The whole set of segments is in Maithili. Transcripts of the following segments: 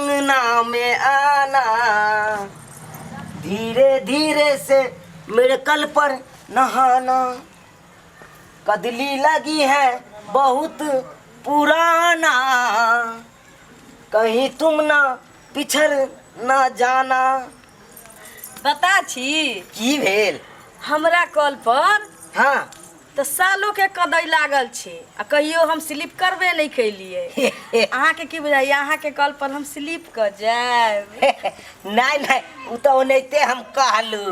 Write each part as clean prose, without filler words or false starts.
अंगना में आना, धीरे धीरे से मेरे कल पर नहाना, कदली लगी है बहुत पुराना, कहीं तुम ना पिछड़ ना जाना। बता छी। की भेल? हमरा कल पर तऽ सालो के कदई लागल छै आ कहियो हम स्लिप करबे नहि केलियै। अहाँके की बुझाइए, अहाँके कल पर हम स्लिप कऽ जायब? नहि नहि, ओ तऽ ओनाहिते हम कहलू,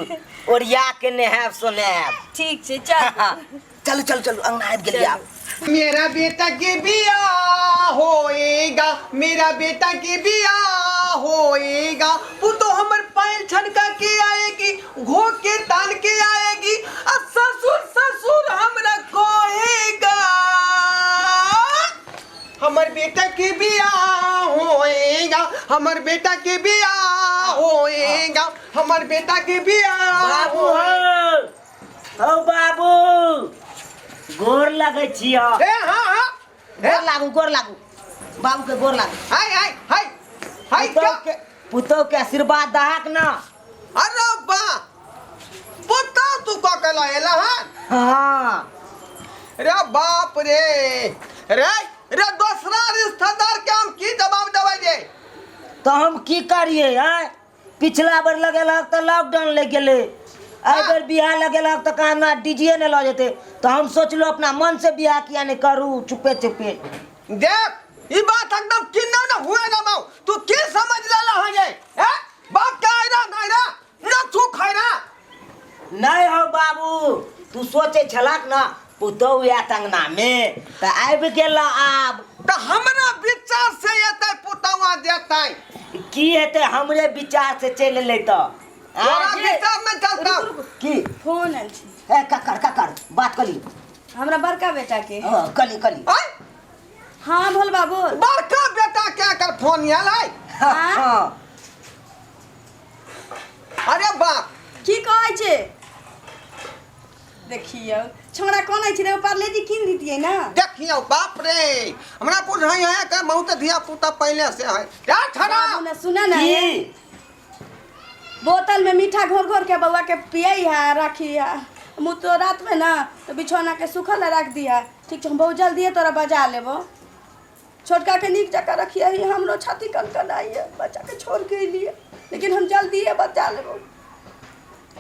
ओरिया के नहायब सोनायब। ठीक छै, चल। चलू चलू चलू, अंगना आबि गेलियै आब। मेरा बेटा के बियाह होएगा, मेरा बेटा के बियाह होएगा, वो तो हमर पायल छनका के आएगी, घो के तान के आएगी, आ ससुर ससुर हमरा कहेगा, हमर बेटा के बियाह होएगा, हमर बेटा के बियाह होएगा, हमर बेटा के बियाह। बाबू हो, हो बाबू, गोर लगै छियौ। ए हाँ हाँ। गोर लागू, गोर लागू, बाबू के गोर लागू। हाय हाय हाय हाय। पुतोह क्या के, पुतोह के आशीर्वाद दहाक ना। अरे बा, पुतोह तू का के लाएला? हाँ। हाँ। रे बाप रे रे रे, दोसरा रिश्तेदार के हम की जवाब देबै रे? तो हम की करिए आय? पिछला बेर लगेलक तऽ लॉकडाउन लागि गेलै, एहि बेर बियाह लगेलक तऽ कहाँ ना डीजे नहि लऽ जेतै, तऽ हम सोचलहुँ अपना मन से बियाह किया नहि करू चुपे चुपे। देख, ई बात एकदम किन्ना न हुए ना बाऊ। तू की समझ लेला है ये? हैं बाप के आयरा नायरा ना तू खैरा। नहि हौ बाबू, तू सोचै छलक ना पुतहु आयत अंगनामे, तऽ आबि गेल आब। तऽ हमरा विचार से एतै पुतौआ जेतै? की हेतै हमरे विचार से चलि एलै तऽ? तोरा जे- विचार नहि चलतौ। रुकू, रुकू। की? फोन आयल छै। ए ककर ककर बात कली। हमरा बड़का बेटा के। हँ, कली कली। आय। हाँ, बोल बाबू। बड़का बेटा के एकर फोन आयल है? हाँ? हँ। अरे बाप। की कहै छै? देखियौ, छोड़ा कोन छै रे, पार्लेजी कीन दितियै ना। देखियौ, बाप रे, हमरा बुझाइ है कि बहुत धिया पुता पहले से है रे छड़ा। बाबू ने सुना ना। की? बोतल में मीठा घोर घोर के बउआ के पियै है, रखी है। मुँह तो रात में ना तो बिछौना के सूखल रख दिया। ठीक छै, हम बहुत जल्दिए तोरा बजा लेबो। छोटका के नीक जकाँ रखिए, हमरो छाती कनकनाइए, बच्चा के छोड़ के एलिए, लेकिन हम जल्दिए बचा लेबो।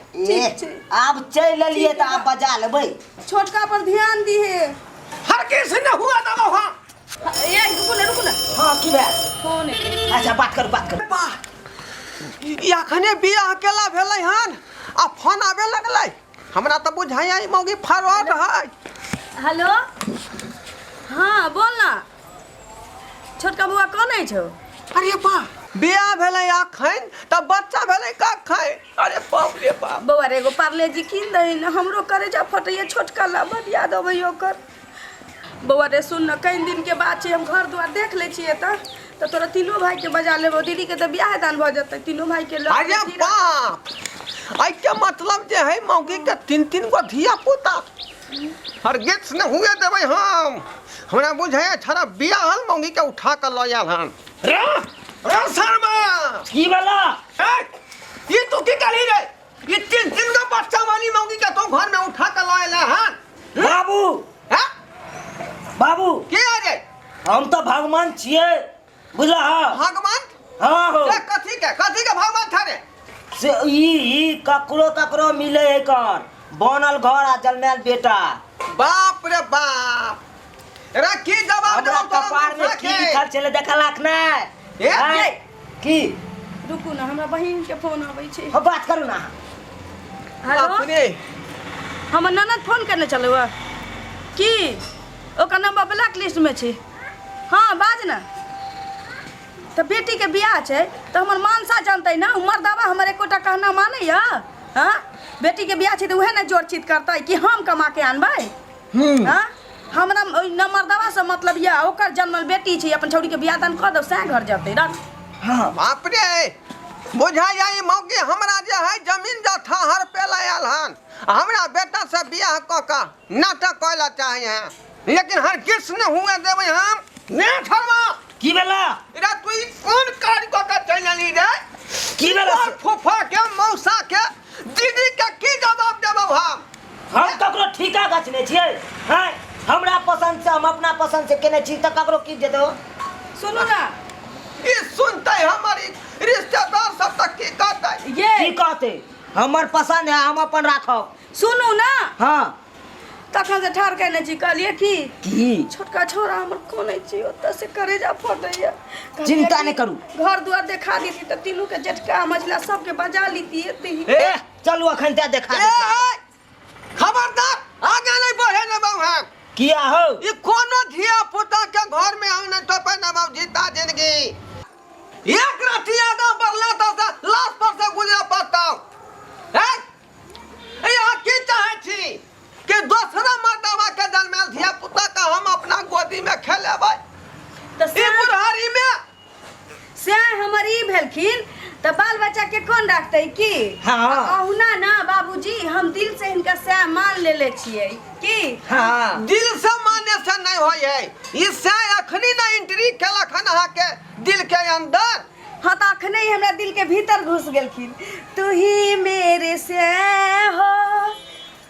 ठीक छै। आब चलि एलियै तऽ आब बजा लेबै। छोटका पर ध्यान दिहे। हर किस न हुआ दबो। हाँ। ए रुकू ना, रुकू ना। हाँ, की भेल? फोन एलै। अच्छा, बात करू, बात करू। वाह, ई अखने बियाह केला भेलै हन आ फोन आबे लगलै। हमरा तऽ बुझाइया ई मौगी फरॉड है। हेलो, हाँ बोल ना छोटका बौआ, कोन छौ? अरे वाह, बियाह भेलै अखन तऽ बच्चा भेलै कखन? अरे बाप रे बाप। बौआ रे, एगो पार्ले जी कीन दही ने, हमरो करेजा फटैया छोटका ला, बड याद अबैया ओकर। बौआ रे, सुन न, कनि दिनके बात छै, हम घर दुआर देख लै छियै तऽ तोरा तीनो भाईके बजा लेबो। दीदीके तऽ बियाह दान भऽ जेतै, तीनो भाईके लऽ अरे के। बाप, एहि के मतलब जे है मौगी के तीन तीन गो धिया पुता। हरगिज न हुए देबै हम। हमरा बुझाइया छड़ा बियाह हल मौगी के उठा के लऽ आयल हन। रे रे शर्मा। की भेला? ए, ई तू की करही रे? ई तीन तीन गो बच्चा वाली मौगी के तू घर में उठा के लऽ एले हन? बाबू। हैं? बाबू। की आ रे? हम तऽ भगवान छियै, बुझला? भगवान? हाँ हो। से कथी के भगवान था रे? से ई ई ककरो ककरो मिले है कर बनल घर आ जन्मायल बेटा। बाप रे बाप रे, की जवाब हमरा देबौ तोरा कपार में मूसा की के? लिखल छलै देखलक नहि? ए, आँय? की? रुकू ने, हमरा बहिनके फोन अबै छै। हाँ, बात करू ना। हेलो। बाप रे। हमर ननद फोन करने छलै वह की ओकर नंबर ब्लैक लिस्ट में छै। हाँ, बाज ने। तऽ बेटीके बियाह छै तऽ हमर मानसा जानतै ने, ओ मर्दाबा हमर एकोटा कहना मानैया? हाँ, बेटीके बियाह छै तऽ उएह ने जोड़ चित करतै कि हम कमा के आनबै? हाँ, हमरा ओहि न मर्दाबा से मतलब यऽ, ओकर जन्मल बेटी छै, अपन छौड़ीके बियाह दान कऽ दौ, सएह घर जतै। रख। हाँ। बाप रे, बुझा जाई मौगी हमरा जे है जमीन जथा हर पे लायल हन, हमरा बेटा से बियाह कऽ के नाटक कऽ ला चाहे हैं, लेकिन हर किस ने हुए देबै हम ने। ठरवा। की भेला? रे तू ई कोन काज कऽ के चलि एली रे? की भेला? तोहर फूफा के, मौसा के, दीदी के की जवाब देबौ हम? हम ककरो ठीका गछने छियै? हैं, हमरा पसंद से, हम अपना पसंद से केने छी, तऽ ककरो की जेतौ? सुनू ना। ई सुनते हमर ई रिश्तेदार सब तऽ की कहतै? ये की कहतै? हमर पसंद है, हम अपन राखब। सुनू ना। हाँ। तखन से ठाढ़ केने छी, कहलियै की की? छोटका छोरा हमर कोने छी, ओतऽ से करेजा फटैया। कहलियै चिंता कि नहि करू। घर दुआर देखा देती तऽ तीनू के जेठका मझिला सबके बजा लीती एते ही। ए चलू अखन ते देखा ए दे। ए, खबरदार आगे नहीं बढ़े ने बाबू हम। किया हो? ई कोनो धिया पुता के घर में हम नहीं टपे ने बाबू जीता जिंदगी। एक राती आगा बढ़ला तो से लाश पर से गुजरे पड़ता। हैं? यहाँ की चाहे छी कि दोसरा मर्दवा के जन्मायल धिया पुता के हम अपना गोदी में खेलेबै? तऽ ई सएह बुढ़ारी में सएह हमर ई भेलखिन तऽ बाल बच्चा के कोन रखतै की? हाँ। आ अहुना ना बाबूजी, हम दिल से हिनका सएह मान लेले छियै की? हाँ। दिल से माने से नहीं होय है। ई सएह अखनी ना एंट्री केलक हन अहाँ के दिल के अंदर। हाँ, तऽ अखने ही हमरा दिल के भीतर घुस गेलखिन। तू ही मेरे से हो,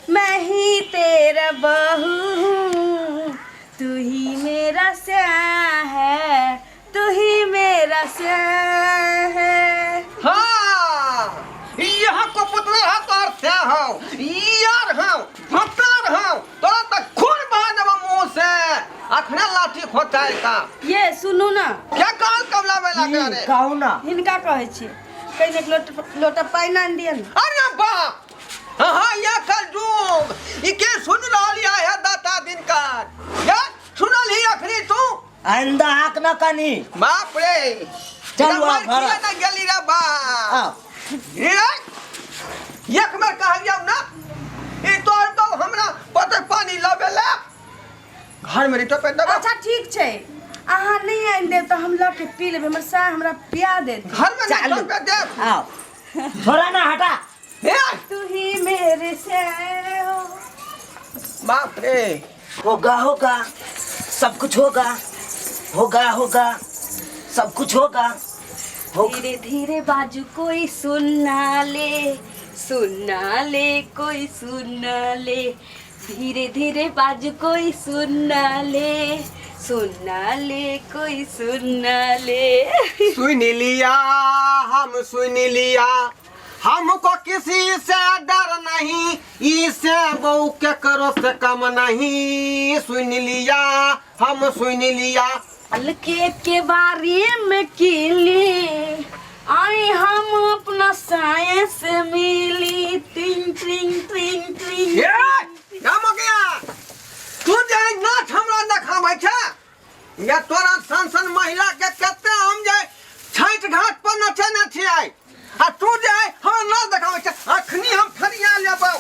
मैं ही तेरा बहू हूँ, तू ही मेरा सैया है, तू ही मेरा सैया है। हाँ, यहाँ को पुत्र है तोहर से हो, यार हो, भतार हो, तोरा तो खून बहा देबो मुंह से। अखने लाठी खोचाय का। ये सुनू ना। क्या कहल कमला बेला की के रे? कहू ना। हिनका कहै छी कहीं एक लोटा पानि आनि दिअ ने। अरे बाप, हाँ ये कल जुग ई के सुन रहल या है दाता दिन का ये सुनल ही अखनी तू। आइंदा हाक न कनी। बाप रे, चलू आब घर। ना गेली रे बाप। आओ। रे एक बेर कहलियौ ना, ई तोर तो हमरा पते पानी लबे ले घर में रिटो पे दबा। अच्छा ठीक छै, अहाँ नहीं आनि देब तऽ हम लऽ के पी लेबै, हमर सास हमरा पिया देत। घर में चालू। रिटो पे देब। आओ छोड़ा ना, हटा। हे तू ही मेरे से हो। बाप रे, होगा होगा सब कुछ होगा, होगा होगा सब कुछ होगा, होगा। धीरे धीरे बाजू कोई सुनना ले, सुनना ले कोई सुनना ले, धीरे धीरे बाजू कोई सुनना ले, सुनना ले कोई सुनना ले। सुन लिया हम, सुन लिया हमको किसी से डर नहीं, इसे बहू के करो से कम नहीं। सुन लिया हम, सुन लिया। अलके के बारे में कीली आई हम अपना साये से मिली। ट्रिंग ट्रिंग ट्रिंग ट्रिंग। ए, क्या हो गया? तू जे नाच हमरा देखाबै छै या तोरा सन सन महिला के कते हम जे छठ घाट पर नचे न छियै, आ तू जे हमरा नाच देखाबै छै, अखनी हम फरिया लेबौ,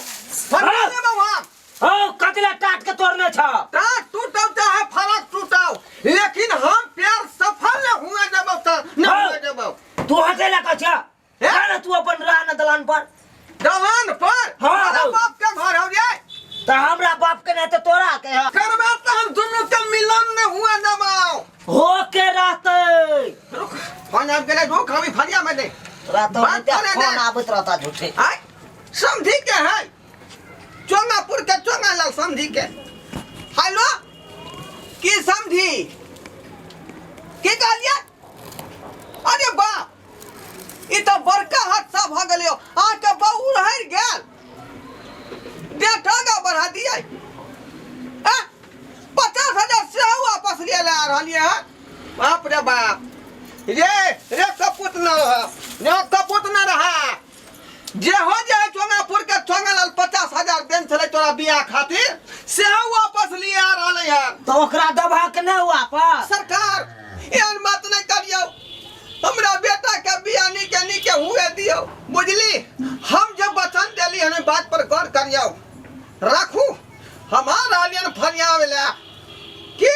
फरिया लेबौ हम। हौ, कतला टाट के तोड़ने छ? टाट टूटौ चाहे फरक टूटौ, लेकिन हम प्यार सफल न हुए देबौ त न हौ। हुए देबौ। तू हटे ला कह छ? हे? जा ना तू अपन राह न दलान पर। दलान पर? हाँ, तोरा हौ। बाप के घर हौ रे। त हमरा बाप के नहीं त तोरा के है। करबे त हम दुनू के मिलन न हुए देबौ। हो के रहते। रुक, फोन आबि गेलै, रुक, हम ई फरिया में दे। तोरा तो बात करे फोन ने। आबैत रहता झूठे। आय, समझी के है, चोंगापुर के चोंगा लाल समझी के। हेलो, की समझी? की कहलियै? अरे बाप, ई तऽ बड़का हादसा भऽ गेलै यौ। अहाँके बहू रहि गेल, डेढ़ टाका बढ़ा दियै। 50,000 सेहो वापस लिए ला रहलियै हँ। बाप रे बाप, रे रे कपूत न रह, रे कपूत न रहा। जे हो जे चोंगापुर के चोंगालाल 50,000 देन छलै तोरा बियाह खातिर, सेहो वापस लिए आ रहलै हँ। तऽ ओकरा दबहक नहि वापस। सरकार एहन बात नहि करियौ, हमरा बेटा के बियाह नीके नीके हुए दियौ, बुझली? हम जे वचन देली हन बात पर गौर करियौ। राखू, हम आ रहलियन फरियावे ला की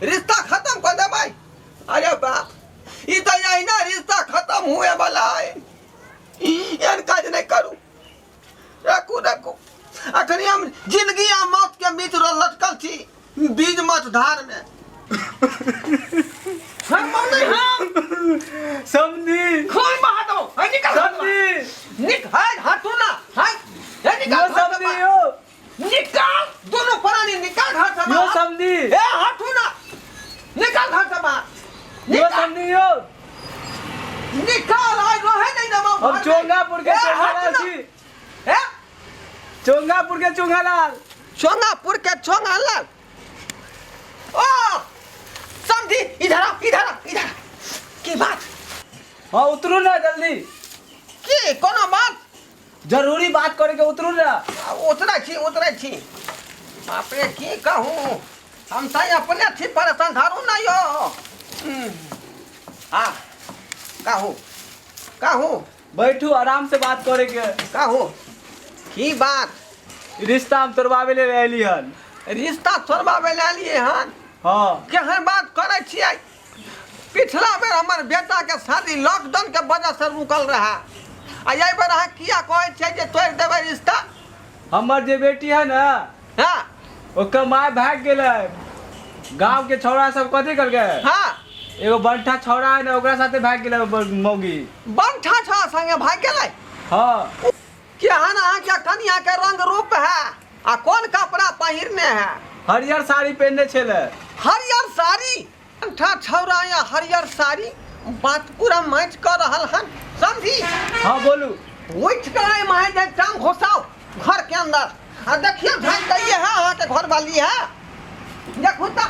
रिश्ता खत्म कर देबै। अरे बाप, ई तऽ अहिना रिश्ता खत्म हुए वाला है, एहन काज नहि करू। राखू राखू, अखनी हम जिंदगी आ मौत के बीच लटकल छी, बीज मत धार में। छोड़बौ नहीं हम। समझी। खून बहा दो। है निकाल हाथ। समझी। निकाल हाथ ना। है हे निकाल यो घर से समझी बाहर। यो। निकाल दोनों प्राणी, निकाल घर से यो बाहर। समझी। ए हटू ना, निकाल घर से बाहर। यो निकाल। समझी यो। निकाल, आज रहे नहीं देबो हम घर में। चोंगापुर के ए, चोंगालाल हट ना। छी। ए चोंगापुर के चोंगालाल। चोंगापुर के चोंगालाल। ओ समझी, इधर आ, इधर आ, इधर आ। की बात? हाँ उतरू ना जल्दी। की कोनो बात? जरूरी बात करे के, उतरू ना। उतरै छी, उतरै छी। बाप रे, की कहूँ, हम तऽ अपने छी परेशान। धरू ना यो। हाँ कहू, कहू। बैठू, आराम से बात करे के। कहू, की बात? रिश्ता हम तोड़बावे ले अयली हन। रिश्ता तोड़बाबै लए एलियै हन? हाँ। केहन बात करै छियै? पिछला बेर हमर बेटाके शादी लॉकडाउन के वजह से रुकल रहै, आ एहि बेर अहाँ किया कहै छियै जे तोड़ि देबै रिश्ता? हमर जे बेटी है ना, हँ, ओकर माय भागि गेलै। गांव के छौड़ा सब कथी करके, हँ, एगो बंठा छौड़ा है ना, ओकरा साथे भागि गेलै मौगी। बंठा छौड़ा संगे भागि गेलै? हाँ। केहन अहाँके कनियाके रंग रूप है आ कोन कपड़ा पहिरने है? हरियर साड़ी पहिरने छलै। हरियर साड़ी? बंठा छौड़ा या हरियर साड़ी, बात पूरा मैच कऽ रहल हन। समझी? हाँ बोलू। उठि कऽ एहि माहे जे टांग घुसाउ घर के अंदर आ देखियौ झाँकि कऽ, ये है अहाँके घर वाली है। देखू तऽ,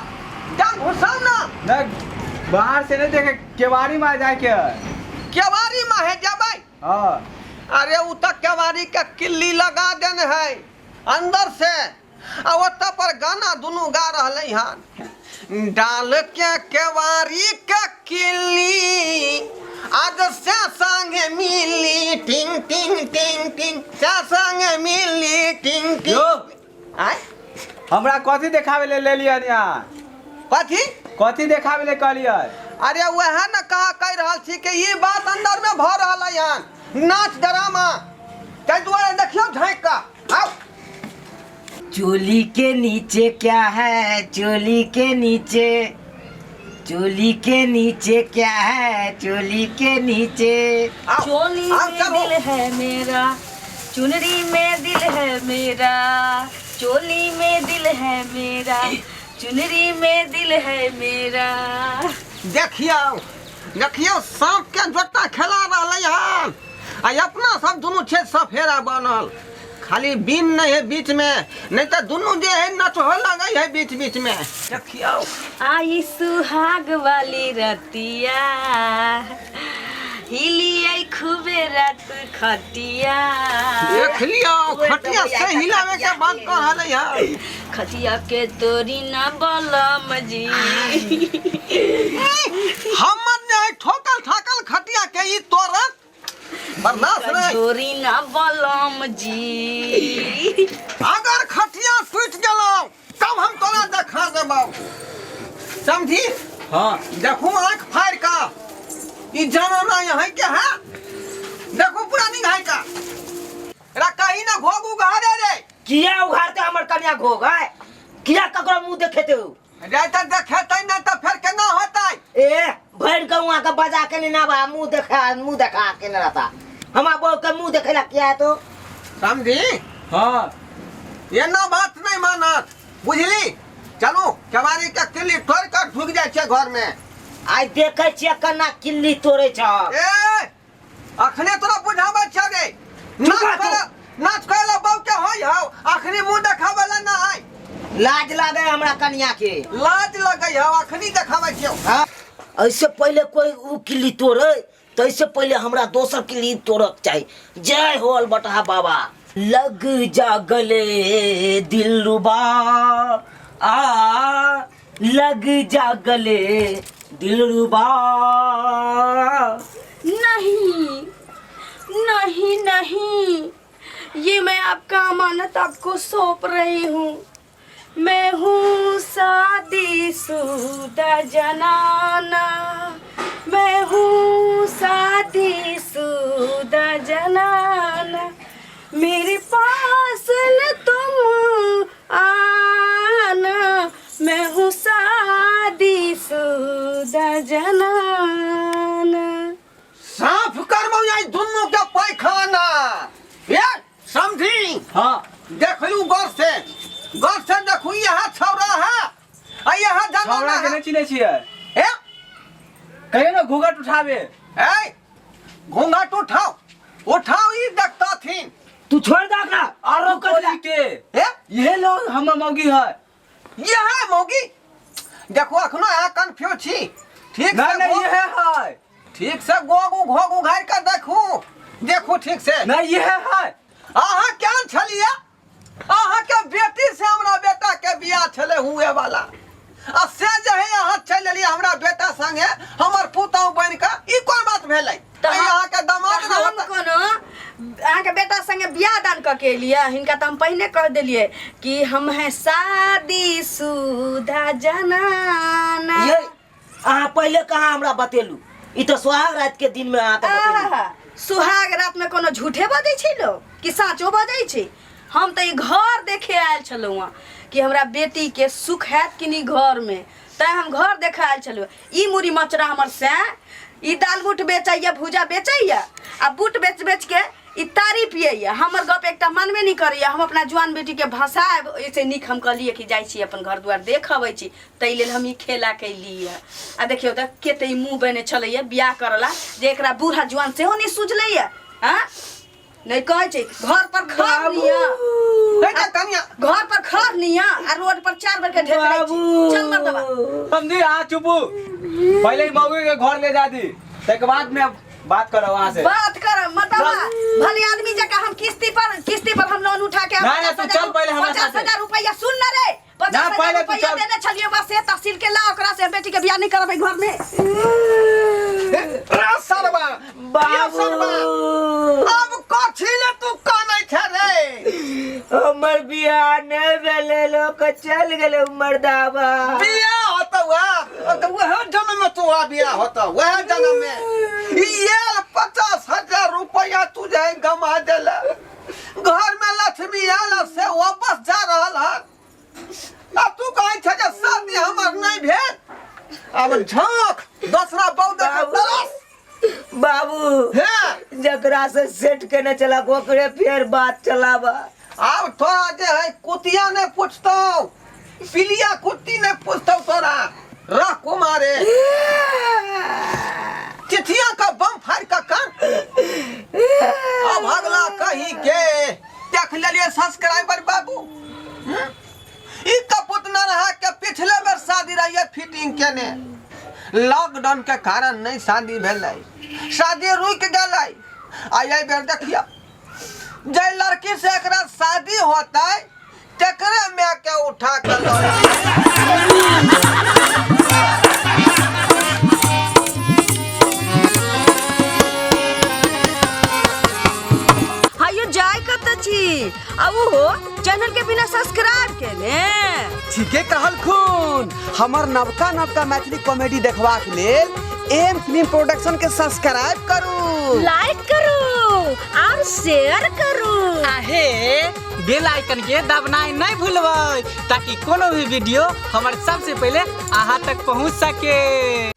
टांग घुसाउ ना। नहीं, बाहर से नहीं देखे, केवाड़ी में जाके है। केवाड़ी माहे जेबै? हाँ। अरे उ तऽ केवाड़ी के किल्ली लगा देने है अंदर से, आ ओतऽ पर गाना दुनू गा रहलै हन। डाल के केवाड़ी के किल्ली, आज से संगे मिली, टिंग टिंग टिंग टिंग, से संगे मिली, टिंग टिंग। यो। आय? हमरा कथी देखावे ले लेलियन यहाँ? कथी? कथी देखावे ले कहलियै? अरे वएह ने कहा कहि रहल छी कि ई बात अंदर में भऽ रहल है हन नाच ड्रामा, ताहि दुआरे देखियौ झाँकि कऽ आउ। चोली के नीचे क्या है? चोली के नीचे, चोली के नीचे क्या है? चोली के नीचे। आउ, चोली आउ, में चलू। दिल है मेरा, चुनरी में दिल है मेरा, चोली में दिल है मेरा, चुनरी में दिल है मेरा। देखियौ, देखियौ, साँप के जोता खेला रहलै हन आ अपना सब दुनू छै सफेरा बनल, खाली बीन नहीं है बीच में, नहीं तऽ दुनू जे है नचहो लगै है बीच बीच में। देखियौ। आई सुहाग वाली रतिया, हिली आई खूबे रात खटिया। देख लियौ, खटिया से हिलावे के बात कर रहलै हन। खटिया के तोरी ना बलम जी। हमर जे है ठोकल ठाकल खटिया के ई तोड़त, बर्दाश्त नहीं। तोरी ना बलम जी। अगर खटिया टूट गेलौ तब हम तोरा देखा देबौ, समझी? हाँ। देखू आँख फाड़ कऽ, ई जनाना यहाँ के है, देखू पूरा निगाह का रा कहीं ना घोग उघारे रे। किया उघारते हमर कन्या घोग है? किया ककरो मुंह देखेते हो? रे तऽ देखेतै नहि तऽ फेर केना होतै? ए भरि गौआ के बजा के नहीं ना मुंह देखा, मुंह देखा के नहीं रहता। हमार बहू के मुंह देखेला किया है तो? समझी? हाँ। एना बात नहीं मानत, बुझली? चलू, केवाड़ी के किल्ली तोड़ कऽ ढुकि जाइ छियै घर में। आइ देखे छियै केना किल्ली तोड़े छ। ए अखने तोरा बुझाबै छौ रे। नाच चुप करे, नाच करे ला बहू के होय हौ, अखनी मुंह देखाबै ला ना आय। लाज लागे हमरा कन्या के। लाज लगै हौ, अखनी देखाबै छियौ। हाँ, ऐसे पहले कोई उ किल्ली तोड़े तो ऐसे पहले हमरा दोसर किल्ली तोड़क चाही। जय हो अलबटहा बाबा। लग जा गले दिलरुबा, आ लग जा गले दिलरुबा। नहीं नहीं नहीं, ये मैं आपका अमानत आपको सौंप रही हूँ। मैं हूँ शादी शुदा जनाना, मैं हूँ शादी शुदा जनाना, मेरे पास न तुम आना, मैं हूँ शादी शुदा जनाना। हाँ। देखलू गौर से, गौर से देखू, यहाँ छौड़ा है आ यहाँ जनाना छौड़ा के है। नहीं चिन्है छियै। हे? कहियो ने घूंघट उठाबे। ए, घूंघट उठाओ, उठाओ, ई देखताथिन। तू छोड़ दे ओकरा। आरो तू कथी कोली के। हे? इहे लोग हमर मौगी है। यह मौगी? देखो, अखनो अहाँ कंफ्यूज छी। ठीक नहीं से नहीं, इहे है। ठीक से गोगू घोगू घारि के देखू, देखू ठीक से। नहीं, इहे है। अहाँ केहन छलियै? अहाँ के बेटी से हमरा बेटा के बियाह छलै हुए वाला, आ से जे है अहाँ चलि एलियै हमरा बेटा संगे हमर पुतहु बनि कऽ, ई कोन बात भेलै? तऽ अहाँ के दामाद तऽ हम रहत। कोनो अहाँके बेटा संगे बियाह दान कऽ के एलियै? हिनका तऽ हम पहिने कह देलियै कि हम हैं शादी शुदा जनाना। ये अहाँ पहिले कहाँ हमरा बतेलू? ई तऽ सुहाग रात के दिन में अहाँ के बतेलू। आहा, सुहाग रात में कोनो झूठे बजै छै लोग कि साँचो बजै छै? हम तऽ ई घर देखे आयल छलहुँ हँ कि हमरा बेटी के सुख हैत कि नहि घर में, तैं हम घर देखे आयल छलहुँ। ई मुड़ी मचरा हमर सैं ई दाल बूट बेचैया, भूजा बेचैया, आ बूट बेच बेच के ई तारी पियैया। हमर गप एकटा मानबे नहि करैया। हम अपना जुआन बेटीके भसायब एहिसँ नीक हम कहलियै कि जाइ छी अपन घर दुआर देख अबै छी, ताहि लेल हम ई खेला कैली। आ देखियौ तऽ कते ई मुँह बने छलैया बियाह करला जे एकरा बूढ़ा जुआन सेहो नहि सुझलैया। आँ नहि कहै छै घर पर खर निया। हे तऽ कनिया। घर पर खर निया आ रोड पर चार बेर के ढेकरै छी। चल मर्दबा। समझी, अहाँ चुपू, पहिले ई मौगी के घर ले जा दी, तकर बाद में बात करब अहाँ से। बात कर मर्दबा, भले आदमी जकाँ हम किस्ती पर हम लोन उठा के ना, ना, तू चल पहिले हमरा पचास साथे। हजार रुपया, सुन न रे, ना, 50,000 पहिले तू रुपया चल। देने छलियै बस से तहसील के ला, ओकरा से हम बेटी के बियाह नहीं करबै घर में। रे सरबा, ये सरबा, बाबू, अब कथी ले तू कानै छै रे? हमर बियाह नहीं भेलै, लोक चल गेलै मर्दाबा। बियाह होतौ आ तऽ वएह जन्म में तोरा बियाह होतौ, वएह जन्म में। ई आयल 50,000 रुपया तू जे गमा देले, घर में लक्ष्मी आयल आ से वापस जा रहल हन, आ तू कहै छै जे शादी हमर नहि भेल। आब झाँक, दोसरा बहु देख बाबू। तरस। बाबू, हे, जकरा से सेट केने चलक ओकरे फेर बात चलाबा। आब तोरा जे है कुतिया नहि पूछतौ, पिलिया कुत्ती नहि पूछतौ तोरा। रह कुमारे, चिठिया का बम फाड़ के कर अब अगला कहीं के देख लेलिए। सब्सक्राइबर बाबू, ई कपूत न रहा के पिछले बेर शादी रहिए फिटिंग केने, लॉकडाउन के कारण नहीं शादी भेलै, शादी रुक गेलै। आ एहि बेर देखियौ, जे लड़की से एकरा शादी होतै तेकरे माय के उठा के लऽ। हायो, जाय कतऽ छी आ ओहो चैनल के बिना सब्सक्राइब केने? ठीके कहलखुन। हमर नवका नवका मैथिली कॉमेडी देखबाक लेल एम फिल्म प्रोडक्शन के सब्सक्राइब करू, लाइक करू और शेयर करू। आहे बेल आइकन के दबनाइ नहि भूलबै, ताकि कोनो भी वीडियो हमर सबसे पहिले अहाँ तक पहुँच सके।